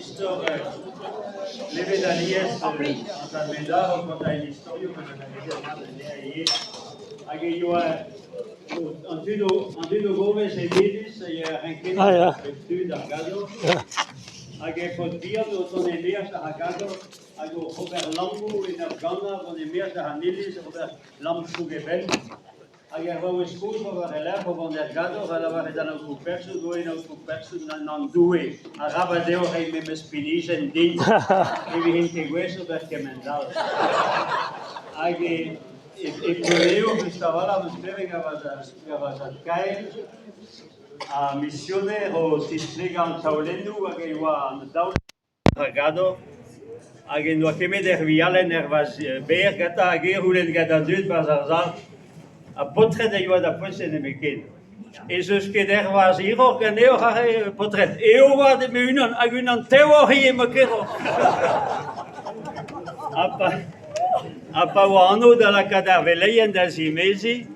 Istor klevet alies an tad Medar o kontañ en istorioù gant anavezet mat anezhañ ivez. Hag e yoa an dud o an dud o gourvez en iliz a ya renket Ah ya. bep tu d'ar gador. Hag e paotr bihan o tont e-maez ar gador hag oc'h ober lammoù en ur ganañ vont e-maez an iliz ober lamm choug e benn. Hag er vaouez kozh oa war e lerc'h o vont er gador a lavare d'an aotrou person, Doue an aotrou person, an an Doue, arabat eo reiñ memes pinijenn din, ne vijen ket gouest ober kement-all. Hag e, e, e Ploneour, just a-walc'h, 'm eus klevet gant va zad-kaer, ar misioner o tisplegañ an taolennoù hag e oa an daol Ar gador hag en doa kemmet er wialenn er vazh berr gantañ hag e c'houlenn gant an dud 'barzh ar sal ha paotred a yoa da poent-se nemetken. Ez eus ket er vazh hiroc'h ganeoc'h aze paotred? Eo 'vat eme unan hag unan tevoc'h ivez ma keroc'h. Ha pa ha pa oa anv da lakaat ar veleien da zimeziñ,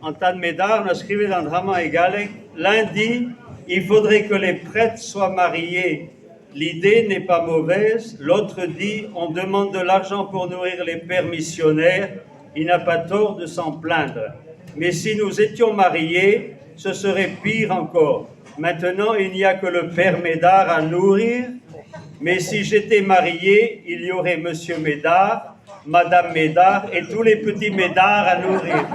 An tad Médard 'noa skrivet an dra-mañ e galleg Lundi, il faudrait que les prêtres soient mariés. L'idée n'est pas mauvaise. L'autre dit, on demande de l'argent pour nourrir les pères missionnaires. Il n'a pas tort de s'en plaindre. Mais si nous étions mariés, ce serait pire encore. Maintenant, il n'y a que le père Médard à nourrir. Mais si j'étais marié, il y aurait monsieur Médard, Madame Médard et tous les petits Médards à nourrir.